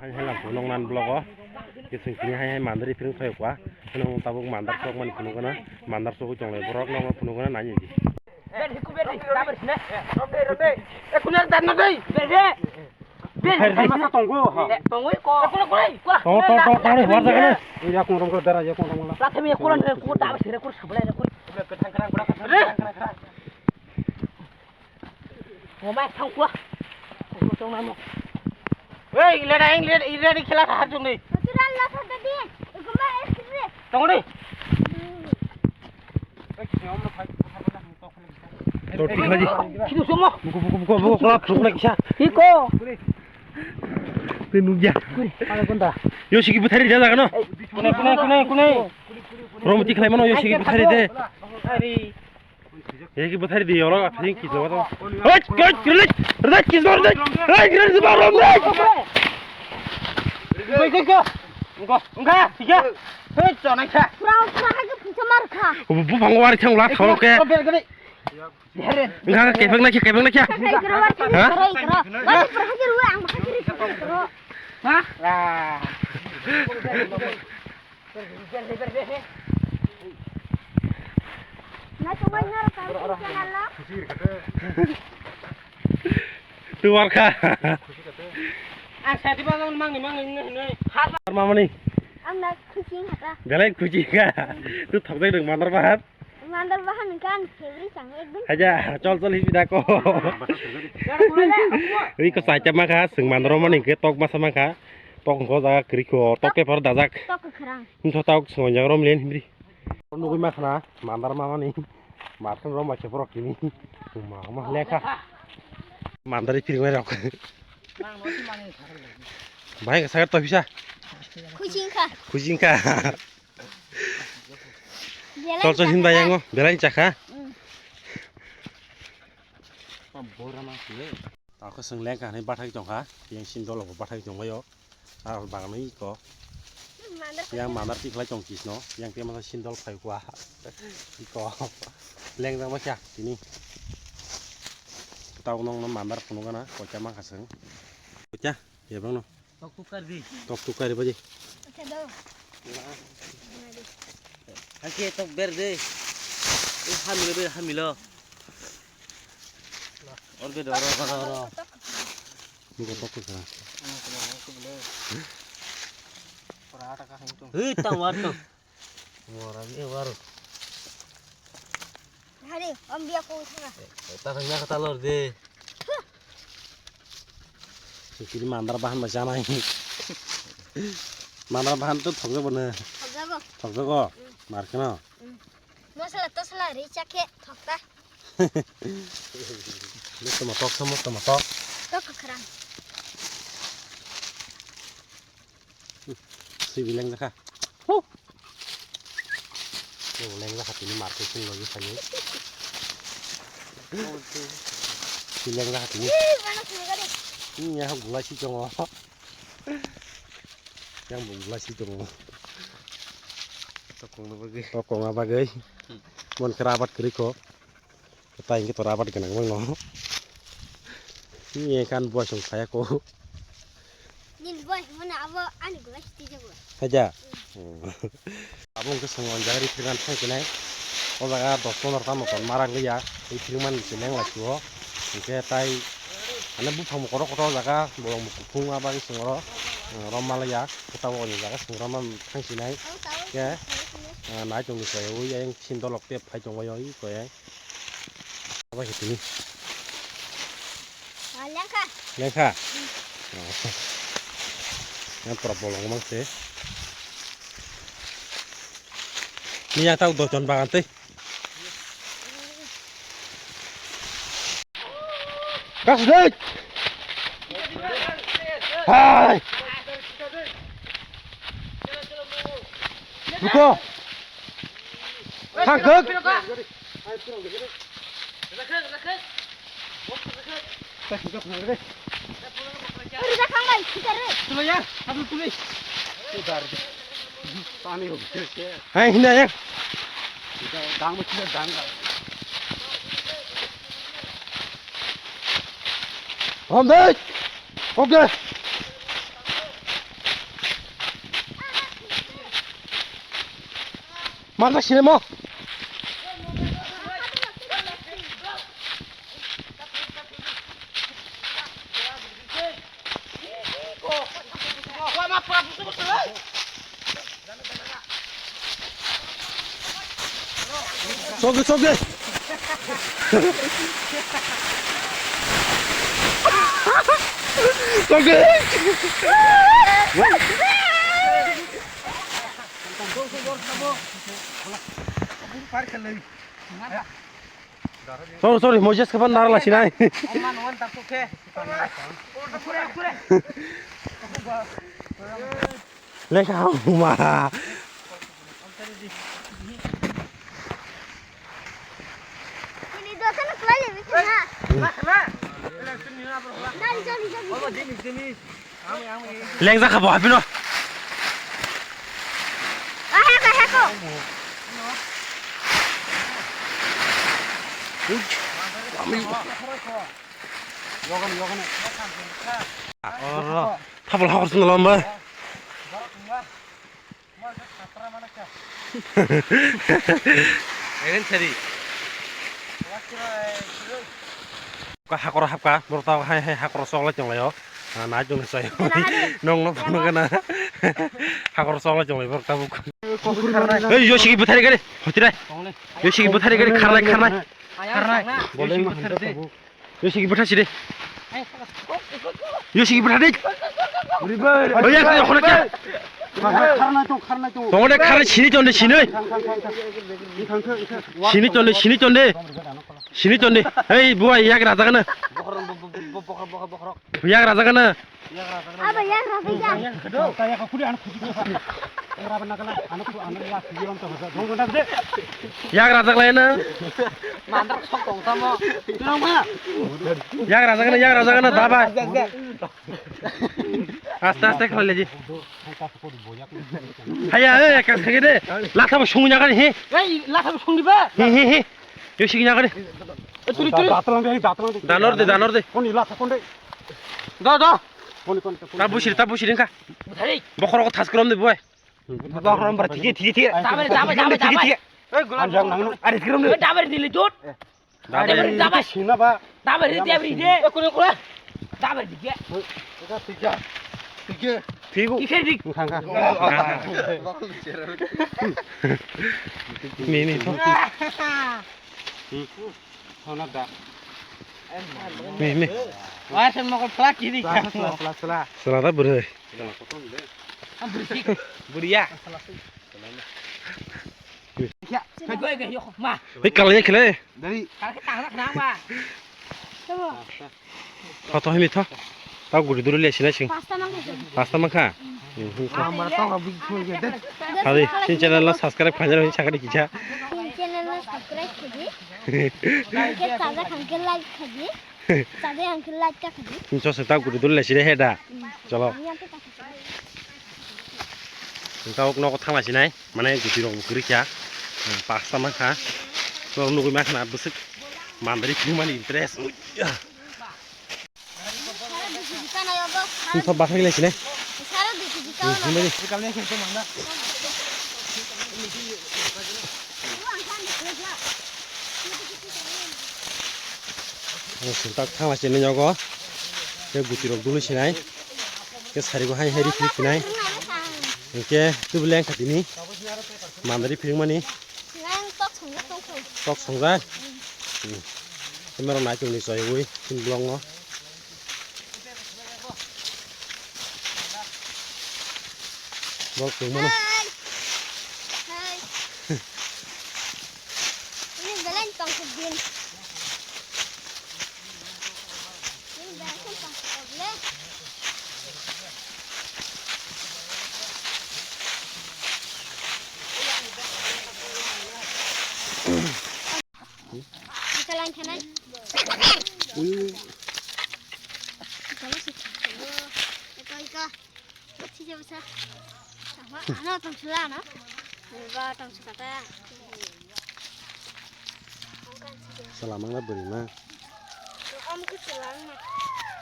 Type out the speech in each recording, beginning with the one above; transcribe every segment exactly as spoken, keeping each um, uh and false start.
Hai hai lang phunuk nan blogo. Kising kini hai hai mandar iphring thoi kwa. Hino tabuk mandar sok man phunuk na. Mandar sok chonglai borok no phunuk na nai di. Tong tong tong tong ni hor jaga na. Iya kong rong ko dara iya kong rong. Latham iya kulan ko ta sire ko sablai ko. Ngomai thang kwa. Ko tong namo. Hei, leda ing leda ing leda khela kha harjung ni. Natural la thada di. Goma esre. Tong ni. To tikhlaji. Kidu somo. Buku buku buku buku kelap sukna kisa. Iko. Te nugya. Kuri, ala konda. Yo sigi buthari da jaga no. Kune kune kune kune. Rom tikhlai mano yo sigi buthari de. Ari. Eki buthari di oro aphring ki jawa to. Hoi, hoi, rele, rele ki jawa rele. Hoi, rele jawa rele. Hoi, hoi, hoi. Engko, engka, tiga. Hoi, chonai kha. Pura, pura hai ke pisa mar kha. Bu, bu phang war thang la thoro ke. Engka ke phang na khe, ke phang na khe. Ha? Ha? Tuar kha. Ang sadi ba mang mang ni mang ni ni. Har ma mani. Ang na khuching hata. Belai khuching kha. Tu thok dai dong mandar bahat. Mandar bahan kan febri sang ekdom. Aja, chol chol hibi da ko. Ri ko sa cha ma kha, sing mandar ma ni ke tok ma sa ma kha. Tok ko jaga kri ko, tok ke par dajak. Tok khrang. Nto tok song jang rom len himri. Nugui ma khana, mandar ma mani. Mar khan rom ma khe borok kini. Ma ma lekha. Mandar i piring rok. Bai ka sagar to bisa. Khuching kha. Khuching kha. Belai Chol chol hinba chakha. Yango, belai chakha. Mm. Tao khe chwng lengkha hinwi bathai tongkha, yang sindolo bo bathai tongbaio. Aro bagwi iko. Yang mandar tikhlai tong kisno, yang tema sindol phai kwa. Iko. Lengjak ma kya tini. Tao nong no mandar phunukgana, koita mankha chwng. Koita, yabang no. Tok tuk kari di. Tok tuk kari baji. Acha do. Hake tok ber de. Eh, hamilo ber, hamilo. Or ber, oro, oro, oro. Nuko tok tuk kara. Hei, tang war tang. Mora ni waru. Hari, om biya ko thanga. Ta thangna kata lor de. Sikiri mandar bahan ba janai. Mandar bahan to thokjago na. Thokjago. Thokjago. Mm. Mar kheno. Mm. Masala tosala ri chakhe thokta. Mo toma tok, mo toma tok. Tok khrang. Sui bileng jakha. Huh. Yang leng jakha tini market sing lagi sani. Sui leng jakha tini. Ih, mana sini kali? Ini ya gula si jongo. Yang gula si jongo. Tokong na bagwi. Tokong na bagwi. Mon kerabat keriko. Kota hingke tora abat ganang mangno. Ni kan buai song saya ko. Nin buai mana abo ani gulai siti jago. Saja. Abo hingke song anjari phiran thang kinai. O jaga dos pondro ta moton marang liya. Ei phiring man se leng lachio. Hingke tai ane buphang mokoro kotor jaga bolong buphung abang songro. Rom malaya. Kota o ni jaga songro man thang sinai. Ke. Nai tong ni sai o yang sindolok te phai tong bai o i ko yang. Aba khe tini. Ah, lengkha. Lengkha? Hmm. Oh. Yang pura bolong mang se. Ni yang tau dojon bagan tei. Kas dek. Hai. Buko. Thangkuk. Hai, hina ya. Om dai. Oke. Manjak sini mo. Soge, soge. Soge. Sorry, sorry, Moses kapan nara lasi nai. Lekha huma. Lengjak kha bo hapino. Aheko, aheko. Oro thabol hor sung lomba. Eren sari. Ka hakoro hapka, borok ta hai hai hakoro sok lai chonglai o. Ah, nai chong sai. Nong no phano kana. Hakoro sok lai chonglai borok ta buk. Ei, yo sigi buthari gari. Hotira. Yo sigi buthari gari kharnai, kharnai. Kharnai. Boleng ma handa tabuk. Yo sigi bwtha sidi. Yo sigi bwtha dik. Oya kaya hona kya. Kharnai tong, kharnai tong. Tong de kharnai sini tong de sini. Sini tong de, sini tong de. Sini tong de. Hei buai yak raja kana. Yak raja kana. Aba yak raja ya. Yak raja lai na. Mandar sok tong tamo. Yak raja kana, yak raja kana, dabai. Aste aste khalai leji. Haya, eh, kas khage de. Latha bo sungnya kani he. Ei, latha bo sungdi ba. He he he. Yo sigi nya kani. Turi turi. Datlang de, datlang de. Danor de, danor de. Kon ila thakon de. Do do. Kon kon. Ta busiri, ta busiri ka. Buthari. Bokhorok thas krom de boy. Bokhorok bar thigi thigi thigi. Dabai dabai dabai dabai. Ei gulam. Anjang nang. Ari krom de. Dabai dili jut. Dabai dabai. Sina ba. Dabai dabai de. Kon kon. Dabai dige. Eka tiga. Tiga. Tigu. Ike dik. Khang khang. Ni ni to. Hona da. Ni ni. Wah, sen mau ke pelat kiri. Pelat, pelat, pelat. Salah ta bro. Am berisik. Buria. Ya, saya gue gue yuk, ma. Hei, kalau ya kele. Dari. Kalau kita anak nang ma. Tho tho himi tho. Tau guri duri le sinai sing. Pasta mang kha. Pasta mang kha. Amar tong abik phul ge de. Hari sin channel la subscribe khaina hin sakari kija. Sin channel la subscribe khaji. Ke taza khangke like khaji. Taza khangke like khaji. Sin so se tau guri duri le sinai he da. Cholo. Tau nogo thangla sinai. Mane guti rok bo kwrwi kha, pasta mankha, norok nugwi mankha na bwswk mandari philmani interest. Sumsa bathai lai sinai. Sumtak thangla sinai nogo, tei guti rok dului sinai. Khe sarigo hai hai rifri phinai. Hinkhe tubule wngkha tini mandari phirmani. Tok songjak. Hmm. Khe norok naichomni choyogwi chini vlog no. Vlog tongmano. Hai. Hai. Ini belai tong sedin. Sala mangla bwrwi ma.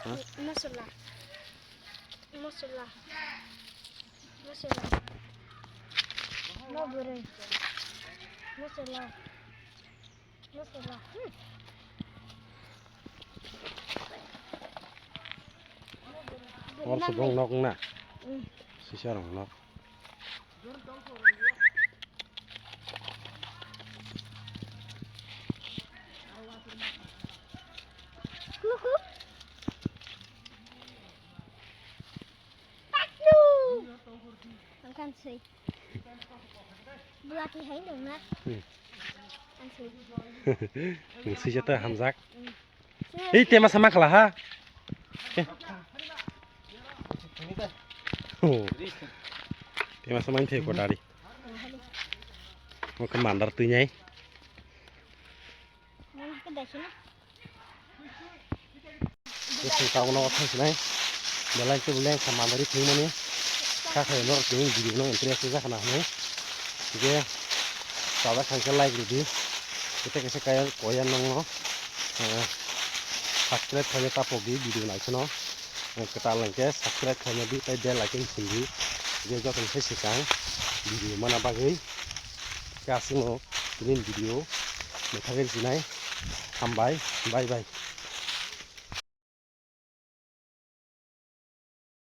Ha? Mosola. Mosola. Mosola. Ma bwrwi. Masala. Masala. Hmm. Oro se bong nok na. Hmm. Sisa rong nok. Kuku. Patlu. Ang kan sei. Belati hai dong na. Hmm. Ang sei. Nung sisa ta hamjak. Hmm. Ei, tema sama khala ha. Eh. Oh. Tema sama ini ko dari. Oke, mandar tuh nyai. Bwswng tabukno o thangsinai belai khe belai wngkha mandari thwngmani. Kha khe norok tini video no interest wngkha na hwnwi. Hwnkhe chajak kha khe like rwdi. Tei kaisa kaya koya nokno, eh, subscribe khaina tapokdi video naisano. Eh, kwtal hwnkhe subscribe khaina di tei bell icon sindi. Je jotono sai swkang video mana bagwi. Khe aswkno tini video naithagwi sinai. Hambai, bye bye.